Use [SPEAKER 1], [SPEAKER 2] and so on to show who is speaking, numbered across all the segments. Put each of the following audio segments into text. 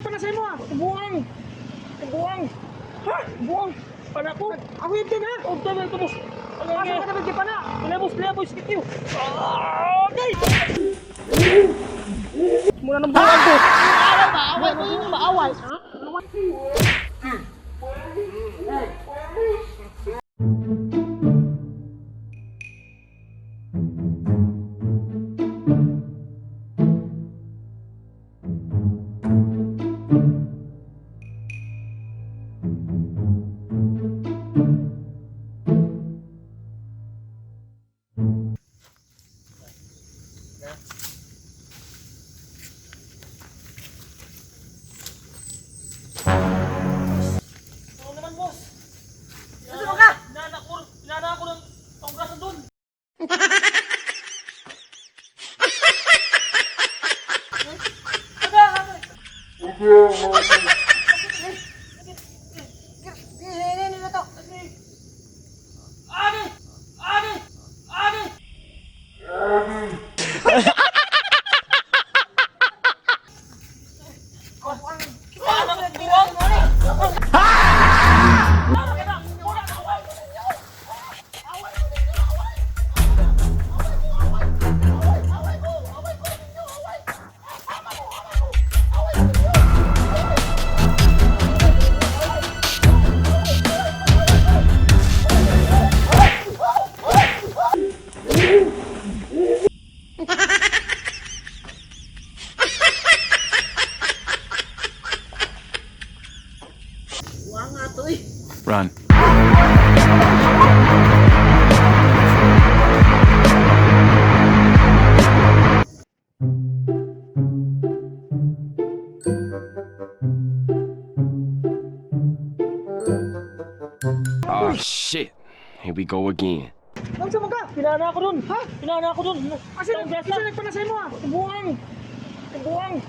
[SPEAKER 1] nagpanasay mo ah? Buang! Buang! Ha? Buang! Pana ko? Ako yun din ha? Oh, tabi ito boss. Asa ka tabi pana? Wala boss, wala boss, kityo. Ah, okay! Muna ng buang ko.
[SPEAKER 2] Away ba? Away ko yung maaway. Ha?
[SPEAKER 1] Ano naman boss?
[SPEAKER 2] Nasa ba ka?
[SPEAKER 1] Inana ko, inana ko ng panggrasan doon. Agi! Agi! Agi!
[SPEAKER 3] Run. Oh shit. Here we go again.
[SPEAKER 1] Ang sama ka? Pinana ako dun. Ha? Pinana ako dun. Asa asa nagpanasay mo ah? Buang! Buang!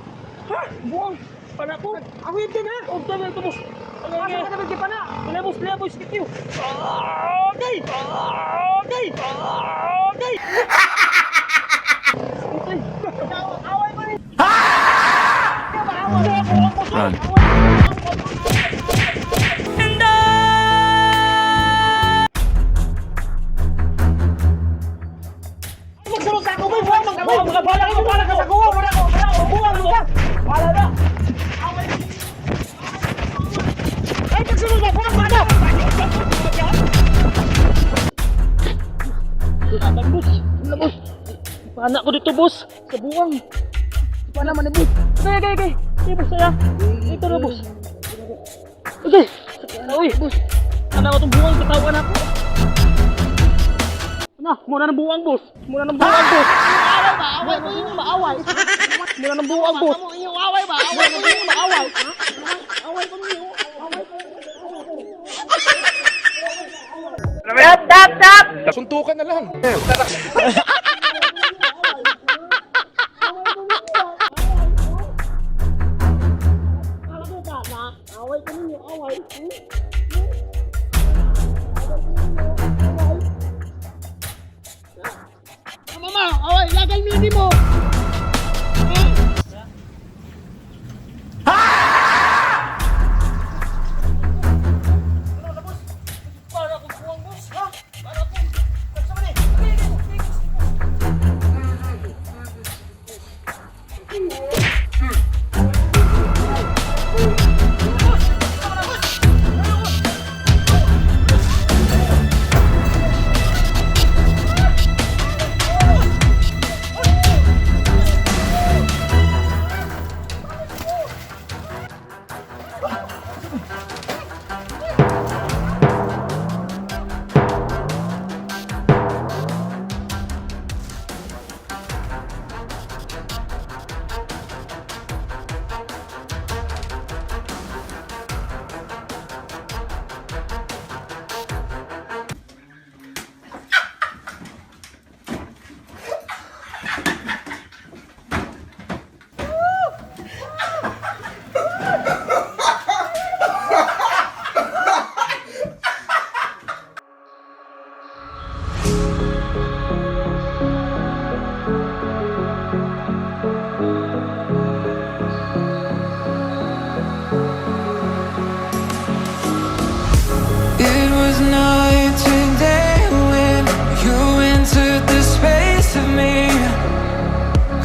[SPEAKER 1] Ha? Buang! Pana ko? Ako yun din ha? Oh, tabi ito boss. Asa ka tabi pana? Wala boss, wala boss, kityo. Ah, okay! Ah, okay! Ah, okay!
[SPEAKER 2] Away ko rin.
[SPEAKER 3] Run.
[SPEAKER 1] Magsulod sa ako, boy! Buang! Buang! Wala ka! Wala ka sa kuwa! Wala ka! Wala ka! Buang! Buang! Wala na! Ay, pagsulod mo! Buang! Wala! Laban, boss! Wala, boss! Paano ko dito, boss? Sa buwang!
[SPEAKER 2] Wala man boss.
[SPEAKER 1] Okay, okay, okay! Okay, boss, saya! Ito na, boss! Okay! Uy, boss! Ano ko itong buwang? Katawan ako! Ano? Muna ng buwang, boss! Muna ng buwang, boss!
[SPEAKER 2] Away ba? Away ko yung maaway.
[SPEAKER 1] Muna ng buwang, boss!
[SPEAKER 2] Amo yung away ba? Away ko yung maaway. Ha? Away ko yung away ko. Stop, stop, stop!
[SPEAKER 4] Suntukan na lang.
[SPEAKER 2] Away ko ninyo, away. Mama, away, lagay mini mo.